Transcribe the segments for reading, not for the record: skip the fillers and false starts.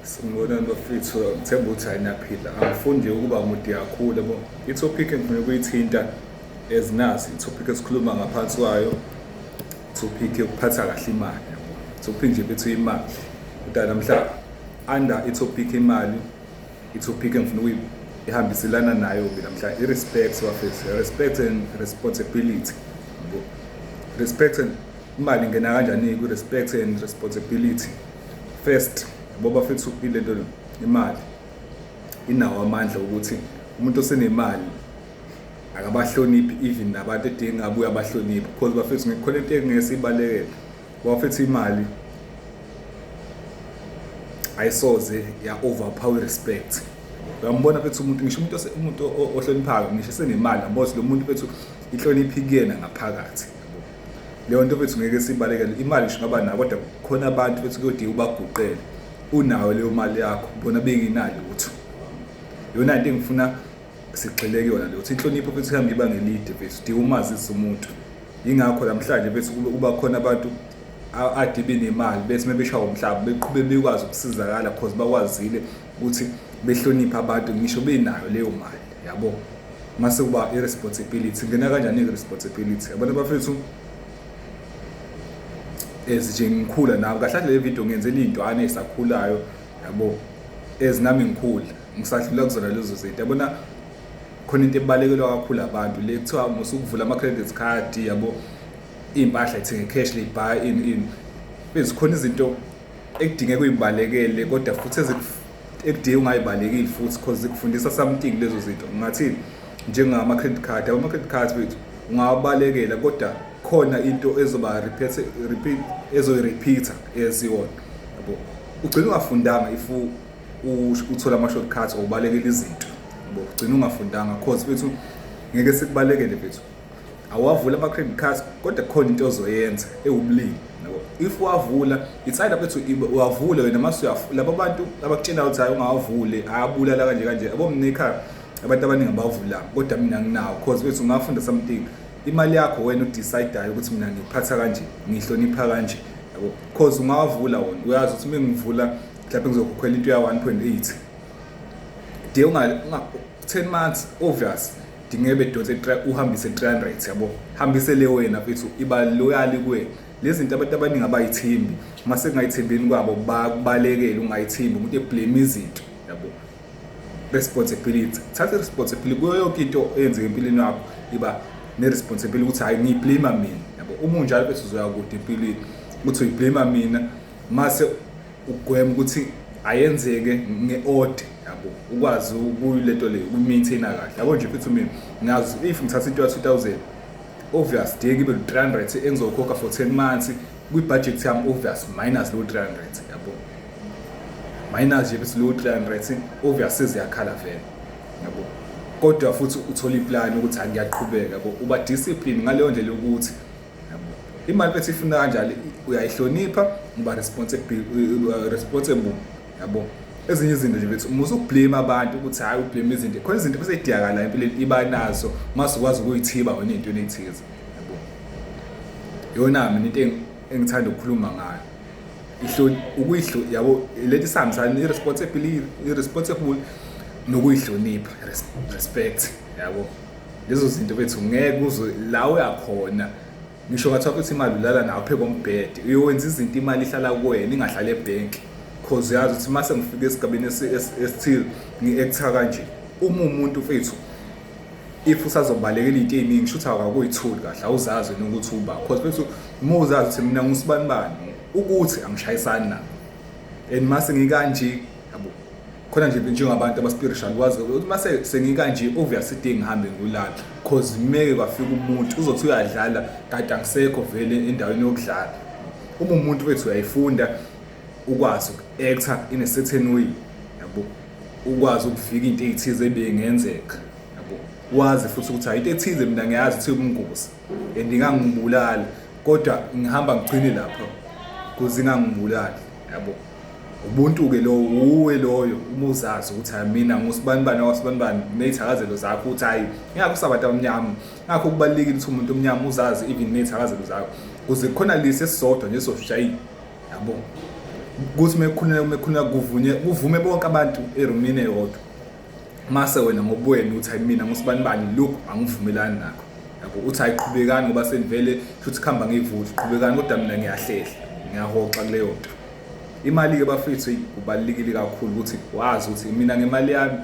Sanibonani bafethu, ngithemba ukuthi hhayi niyaphila. Angifuni nje ukuba mude kakhulu yabo. I-topic engifuna ukuyithinta ezinazi i-topic esikhuluma ngaphansi kwayo, topic yokuphatha kahle imali yabo. Topic nje bethu imali. Kodwa namhla under i-topic imali, i-topic engifuna ukuyihambiselana nayo-ke namhla i-respect bafethu, respect and responsibility yabo. Respect and imali ingena kanjani kwi-respect and responsibility. First, yabo bafethu ilento imali inawo amandla ukuthi umuntu osenemali akabahloniphi even nabantu edinga ngabe uyabahlonipha because bafethu ngikhona into engeke siyibalekele. Bafethu imali ayisoze ya overpower respect. Uyambona mfethu umuntu ngisho umuntu umuntu ohloniphayo ngisho esenemali yabo lo muntu mfethu inhlonipho ikuyena ngaphakathi. Leyo nto mfethu ngeke sibalekele imali ngisho ngaba nayo kodwa khona abantu mfethu kuyodinga ubaguqele unayo leyo mali yakho bona bengenayo lutho. Iyona into engifuna sigxile kuyona leyo ukuthi inhlonipho mfethu ihamba ibanga elide mfethu udinga umazise umuntu. Yingakho namhlanje mfethu kuba khona abantu ade benemali bethi uma beshawa umhlaba beqhube bekwazi ukusizakala cause bakwazile ukuthi behloniphe abantu ngisho benayo leyo mali yabo. Mase kuba i-responsibility ingena kanjani i-responsibility yabona bafethu as nje ngikhula nami kahle kahle le video ngiyenzela iy'ntwana ey'sakhulayo yabo as nami ngikhula ngisadlula kuzona lezo zinto yabona khona into ebalekelwa kakhulu abantu le kuthiwa musukuvula ama-credit card yabo iy'mpahla ithenge cash liyibhaya ini ini bezikhona izinto ekudingeka uyibalekele kodwa futhi ekudinga ungayibalekile futhi cause zikufundisa something lezo zinto ngingathini njengama-credit card yabo ama-credit cards wethu ungawabalekela kodwa khona into ezoba repeat repeat ezoyi-repeat-a as yona yabo ugcina ungafundanga if uthola ama-shortcuts or ubalekela izinto yabo ugcina ungafundanga cause fethu ngeke sikubalekele fethu awavula ama-credit cards kodwa kukhona into ozoyenza ewumlimi yabo if wavula it's either bethu uwavule wena mase laba bantu abakutshela ukuthi hayi ungawavuli ayabulala kanje kanje yabo mina ekhaya abantu abaningi abavulanga kodwa mina nginawo cause bethu ungafunda something imali yakho wena udecidayo ukuthi mina ngiphatha kanje ngihlonipha kanje yabo cause ungawavula wona uyazi ukuthi uma ngivula mhlawumbe ngizokhokhela into ya 1.8 de unga 10 months obvious dingeke bedonse uhambise 300 yabo hambise le wena mfethu iba loyal kuwena lezi zinto abantu abaningi abayithembi uma sekungayithembini kwabo bakubalekela ungayithembi umuntu eblame izinto yabo responsibility thatha i-responsibility kuyo yonke into eyenzeka empilweni yakho iba ne-responsibility ukuthi hhayi ngiyiblame mina yabo uma unjalo bese uzoya kude empilweni ukuthi uyiblame mina mase ugwema ukuthi ayenzeke nge-order yabo ukwazi ukuyilento le ukuyi-maintaina kahle yabo nje futhi mina ngazi if ngithatha into ya-2000 obvious diye kibe lu-300 engizokhokha for 10 months kwi-budget yami obvious minus lo 300 yabo minus nje bese lo 300 obvious seziyakhala vele yabo kodwa futhi uthola iplan ukuthi angiyaqhubeka yabo uba discipline ngaleyo ndlela yokuthi yabo imali bethi ifuna kanjalo uyayihlonipha uba responsible responsible yabo ezinye izinto nje bethi uma usublame abantu ukuthi hayi ublame izinto khona izinto bese idiyakala empilweni iba nazo mase ukwazi ukuyithiba wena ey'ntweni ey'thize yabo yona mina into engithanda ukukhuluma ngayo ihloni ukuyihlo yabo leti sihambisana i-responsibility i-responsible nokuyihlonipha respect yabo lezo zinto bethu ngeke uze la uyakhona ngisho ngathiwa futhi imali ulala nayo phe kombhede uyowenza izinto imali ihlala kuwena ingahlali ebhenki cause uyazi ukuthi uma sengifike esigabeni esithile ngi-acta kanje uma umuntu mfethu if usazobalekela into ey'ningi shuthi awukakuyithuli kahle awuzazi wena ukuthi uba cause mfethu uma uzazi ukuthi mina ngusibanibani ukuthi angishayisani nabo and mase ngikanje yabo khona nje njengabantu aba-spiritual wazi ukuthi mase sengikanje obvious into engihambe ngulala cause meke kwafika umuntu uzothi uyadlala kanti angisekho vele endaweni yokudlala uma umuntu wethu uyayifunda ukwazi uku-acta in a certain way yabo ukwazi ukuvika into ey'thize ebengenzeka yabo wazi futhi ukuthi hayi into ethize mina ngiyazi ukuthi ubungozi and ingangibulala kodwa ngihamba ngigcine lapho kuze ingangibulali yabo ubuntu-ke lowo uwe loyo uma uzazi ukuthi hayi mina ngusibanibani wasibanibani ney'thakazelo zakho ukuthi hhayi ngingakho sabantu abamnyama ngakho kubalulekile ukuthi umuntu omnyama uzazi even ney'thakazelo zakho kuze khona lesi esisodwa nje soshayile yabo Kuthi mekukhulunywa mekukhulunywa kuvunye kuvume bonke abantu erumini eyodwa. Mase wena ngobuwena uthi hayi mina ngusibani bani lokhu angivumelani nakho. Yabo uthi ayiqhubekani ngoba senivele futhi kuhamba ngevuthu qhubekani kodwa mina ngiyahlehla ngiyahoxa kuleyo nto. Imali-ke bafethu kubalulekile kakhulu ukuthi wazi ukuthi mina ngemali yami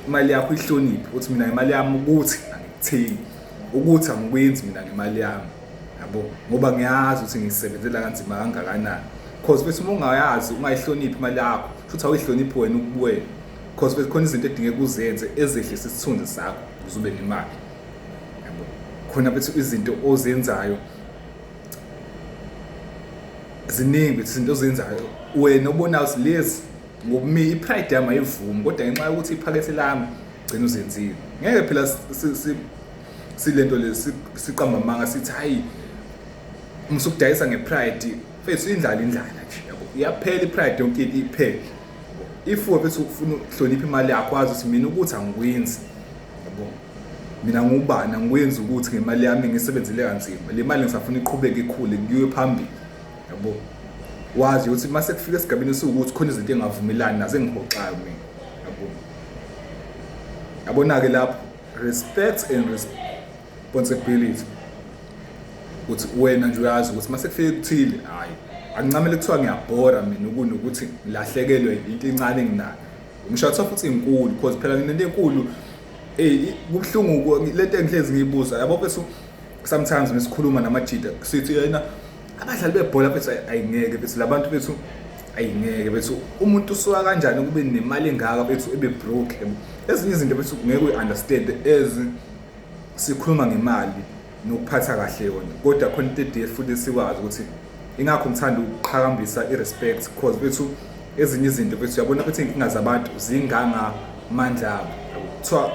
imali yakho ihloniphe uthi mina ngemali yami ukuthi angikuthengi ukuthi angikwenzi mina ngemali yami yabo ngoba ngiyazi ukuthi ngisebenzela kanzima kangakanani cause bese uma ungayazi ungayihloniphi imali yakho futhi awuyihloniphi wena ukubuwena cause bese khona izinto edingeka uzenze ezehlisa isithunzi sakho ukuze ube nemali yabo khona bese izinto ozenzayo ziningi izinto ozenzayo wena obonayo ukuthi lezi ngokumi i-pride yami ayivumi kodwa ngenxa yokuthi iphakethe lami gcina uzenzile ngeke phela silento le siqamba amanga sithi hayi musukudayisa ngepride mfethu indlala indlala nje yabo iyaphela ipride yonke into iphele if mfethu ufuna ukuhlonipha imali yakho wazi ukuthi mina ukuthi angikwenzi yabo mina ngubani angikwenzi ukuthi ngemali yami ngisebenzele kanzima le mali ngisafuna iqhubeke ikhule kuyiwe phambili yabo wazi ukuthi uma sekufika esigabeni esiwukuthi khona izinto engavumelani nazo engihoxayo mina yabo yabona-ke lapho respect and responsibility ukuthi wena nje uyazi ukuthi uma sekufike kuthile hhayi angincamele kuthiwa ngiyabhora mina kunokuthi ngilahlekelwe into encane enginayo ngisho kuthiwa futhi inkulu because phela nginento enkulu eyi kubuhlungu lento engihlezi ngiyibuza yabo bese sometimes mesikhuluma namajita sithi yena abadlali bebhola bethu ayingeke bethu labantu bethu ayingeke bethu umuntu usuka kanjani kube nemali engaka bethu ebe broke yabo ezinye izinto bethu ngeke uyi-understand as sikhuluma ngemali nokuphatha kahle yona kodwa khona into ediye futhi sikwazi ukuthi ingakho ngithanda ukuqhakambisa i-respect cause bethu ezinye izinto bethu uyabona ukuthi iy'nkinga zabantu zingangamandla abo kuthiwa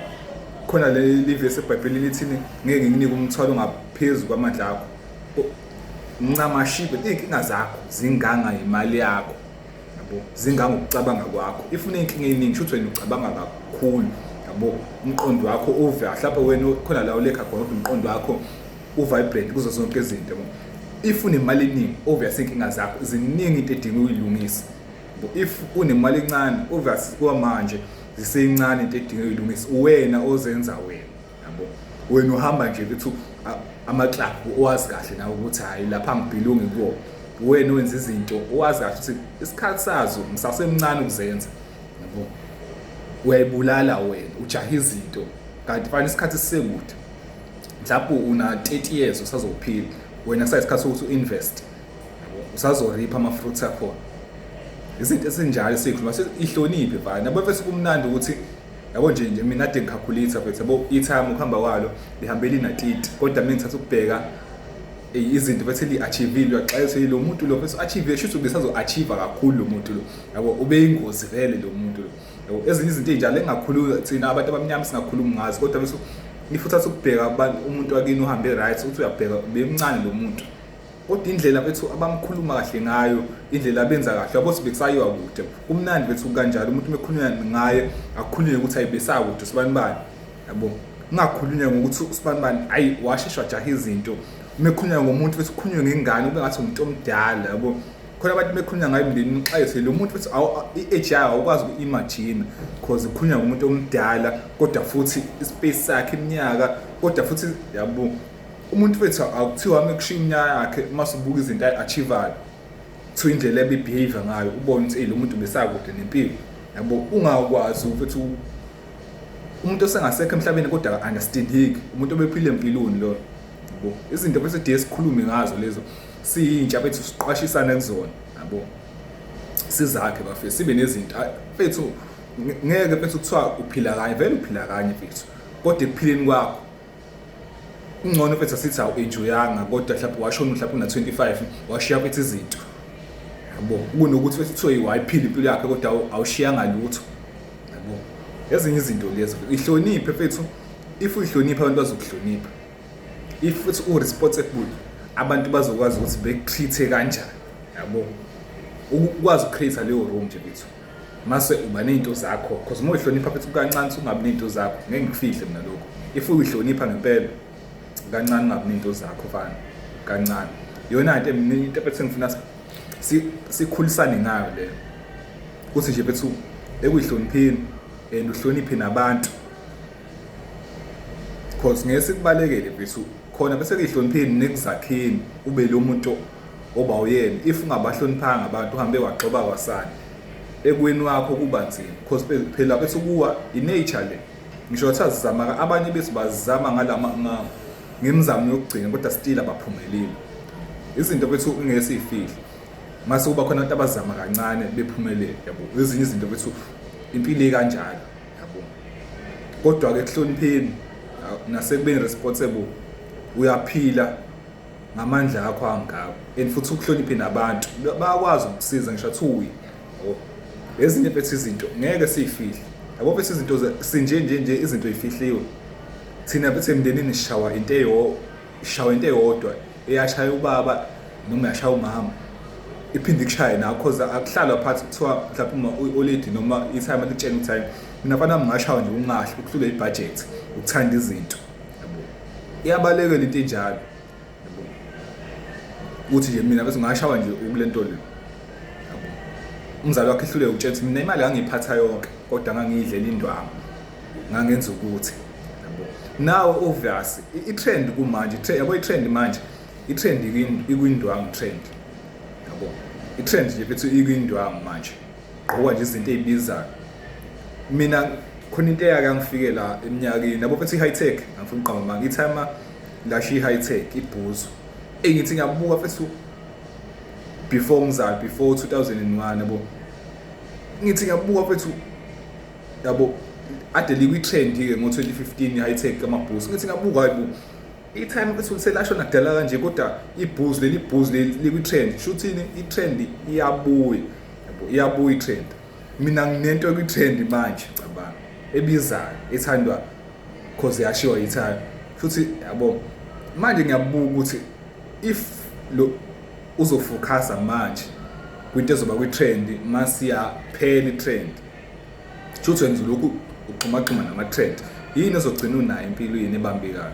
khona leli vesi ebhayibhelini lithini ngeke ngikunike umthwalo ongaphezu kwamandla akho ncamashi iy'nkinga zakho zinganga imali yakho yabo zingangokucabanga kwakho if uney'nkinga ey'ningi shuthi wena ucabanga kakhulu yabo umqondo wakho uve mhlawumbe wena khona la ulekha khona ukuthi umqondo wakho uvibrate kuzo zonke izinto yabo if unemali eningi obvious iy'nkinga zakho ziningi into edinga uyilungise if unemali encane obvious kwamanje ziseyincane into edinga uyilungise uwena ozenza wena yabo wena uhamba nje bethi ama-club owazi kahle nawe ukuthi hhayi lapha ngibhilungi kuwo wena wenza izinto owazi kahle ukuthi isikhathi sazo ngisasemncane ukuzenza yabo uyayibulala wena ujaha izinto kanti fanele isikhathi sisekude mhlawumbe una 30 years usazophila wena kusayisikhathi sokuthi u-invest usazoripha ama-fruits akhona izinto ezinjalo sikhuluma ihloniphe vana yabo bese kumnandi ukuthi yabo nje nje mina ade ngikhakhulitha mfethu yabo i-time ukuhamba kwalo lihambela inatiti kodwa mina ngithatha ukubheka izinto bese li-achievile uyaxaya ukuthi lo muntu lo bese achieve shuthi ubesazo-achieve kakhulu lo muntu lo yabo ubeyingozi vele lo muntu lo yabo ezinye izinto ey'njalo engingakhuluma thina abantu abamnyama singakhulumi ngazo kodwa bese if uthatha ukubheka umuntu wakini uhambe right uthi uyabheka ubemncane lo muntu Kodwa indlela bethu abamkhuluma kahle ngayo, indlela abenza kahle, yabo ukuthi bekusayiwa kude. Kumnandi bethu kanjalo umuntu mekhulunywa ngaye akukhulunywe ukuthi ayi besakude usibani bani. Yabo. Kungakhulunywa ngokuthi usibani bani ayi washesha wajaha izinto. Mekhulunywa ngomuntu futhi kukhulunywe ngengane ube ngathi umuntu omdala yabo. Khona abantu bekhulunywa ngayo emndenini uxayise lo muntu futhi i-age yayo awukwazi uku-imagine cause kukhulunywa ngomuntu omdala kodwa futhi ispace sakhe iminyaka kodwa futhi yabo umuntu fethu akuthiwa uma kushiya iminyaka yakhe uma subuka izinto ayi-achievayo kuthiwa indlela ebebehavior ngayo ubone ukuthi lo muntu besakude nempilo yabo ungakwazi ukuthi umuntu osengasekho emhlabeni kodwa aka-understandeki umuntu obephile empilweni lo yabo izinto bese diye sikhulume ngazo lezo siyintsha bethu siqwashisane kuzona yabo sizakhe bafethu sibe nezinto fethu ngeke fethu kuthiwa uphila kanye vele uphila kanye fethu kodwa ekuphileni kwakho Kungcono mfethu asithi awu-enjoyanga kodwa mhlawumbe washona mhlawumbe una-25 washiya mfethu izinto yabo kunokuthi mfethu kuthiwe wayiphila impilo yakhe kodwa awushiyanga lutho yabo ezinye izinto lezo ihloniphe mfethu if uyihlonipha abantu bazokuhlonipha if futhi u-responsible abantu bazokwazi ukuthi beku-treat-e kanjani yabo ukwazi uku-create leyo room nje mfethu mase uba ney'nto zakho cause uma uyihlonipha futhi kancane usungabi ney'nto zakho ngeke ngikufihle mina lokho if uyihlonipha ngempela kancane ungabi ney'nto zakho fana kancane iyona nto mina into ephethe ngifuna Sikhulisane ngayo leyo ukuthi nje bethu ekuyihlonipheni and uhloniphe nabantu, cause ngeke sikubalekele bethu khona bese kuyihlonipheni nekuzakheni ube lo muntu oba uyena. If ungabahloniphanga abantu, uhambe wagxoba kwasani ekweni wakho, kuba nzima, cause phela bese kuwa i-nature le. Ngisho kuthiwa sizama, abanye bethu bazama ngalama ngemizamo yokugcina, kodwa still abaphumeleli. Izinto bethu ngeke siyifihle, mase kuba khona abantu abazama kancane bephumelele, yabo. Ezinye izinto bethu impilo ikanjalo, yabo. Kodwa-ke ekuhlonipheni nasekubeni responsible, uyaphila ngamandla akho angako, and futhi ukuhloniphe nabantu bayakwazi ukukusiza ngisho athuyi, yabo. Ezinye mfethu izinto ngeke siyifihle, yabo. Mfethu izinto sinje nje nje, izinto ey'fihliwe. Thina mfethu emndenini sishawa into eyo sishawa into eyodwa eyashaya ubaba noma yashaya umama, iphinde ikushaye nawe, cause akuhlalwa phansi kuthiwa mhlawumbe uma oledi noma i-timer likutshena ukuthi hayi, mina mfana wami ngashawa nje ungahle ukuhlula ibhajethi, ukuthanda izinto, yabo. Iyabalekela into enjalo, yabo, uthi nje mina bese ngashawa nje ukulento le, yabo. Umzali wakhe ehluleke ukutshela ukuthi mina imali ngangiyiphatha yonke, kodwa ngangiyidlela indwangu, ngangenza ukuthi, yabo. Nawe obvious i-trend kumanje, yabo, i-trend manje, i-trend ikwindwangu trend, yabo. I-trend nje mfethu ikwindwangu manje, gqoka nje izinto ey'bizayo. Mina khona into eyake yangifikela eminyakeni, yabo mfethu, i-high tech, angifuni ukuqamba amanga, i-timer lasho i-high tech ibhuzu. Eyi, ngithi ngiyabuka mfethu, before ngizalwa, before 2001, yabo, ngithi ngiyabuka mfethu, yabo, ade likwi-trend-ke ngo-2015 i-high tech amabhuzu. Ngithi ngiyabuka, hayi bo, i-timer mfethu selashona kudala kanje, kodwa ibhuzu leli, bhuzu leli likwi-trend. Shuthini, i-trend iyabuya, yabo, iyabuya i-trend. Mina nginento kwi-trend manje, cabanga, ebizayo, ethandwa, cause yashiwa i-timer futhi, yabo. Manje ngiyabuka ukuthi if lo uzofocusa manje kwinto ezoba kwi-trend, masiyaphela i-trend, shuthi wenza lokhu uxhumaxhuma nama-trend, yini ezogcina unayo empilweni ebambekayo,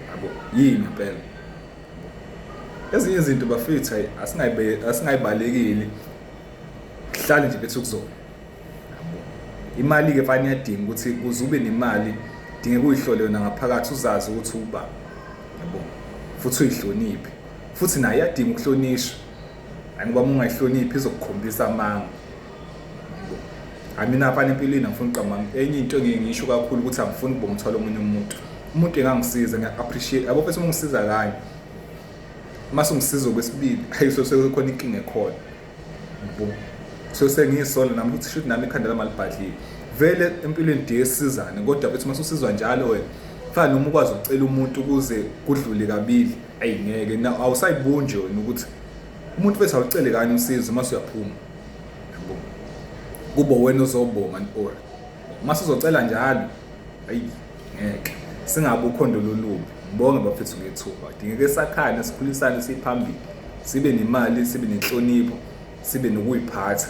yabo? Yini impela? Ezinye izinto bafethu, hayi, asingayibalekeli, hlale nje bethu kuzona, yabo. Imali-ke fane iyadinga ukuthi kuze ube nemali, dingeka uyihlole yona ngaphakathi, uzazi ukuthi uba, yabo, futhi uyihloniphe. Futhi nayo iyadinga ukuhlonishwa, hayi, ngoba uma ungayihloniphi izokukhombisa amanga, yabo. Hayi, mina fana empilweni angifuni ukuqamba. Enye into engike ngisho kakhulu ukuthi angifuni ukuba umthwalo omunye umuntu. Umuntu engangisiza ngiya-appreciate, yabo. Mfethu, uma ungisiza kanye, mase ungisiza okwesibili, hayi, sekukhona inkinga ekhona, yabo. So sengiyisola nami ukuthi shuthi nami ikhanda lami alibhadlile vele. Empilweni diye sisizane, kodwa bethi mase usizwa njalo wena, fana noma ukwazi ukucela umuntu ukuze kudlule kabili, ayi ngeke na, awusayibunji wena ukuthi umuntu bese awucele kanye usizo, mase uyaphuma, yabo, kube wena ozobonga, or mase uzocela njalo, ayi ngeke. Singabe ukhondo lolubi. Ngibonge bafethu ngethuba. Dingeke sakhane, sikhulisane, siphambili, sibe nemali, sibe nenhlonipho, sibe nokuyiphatha.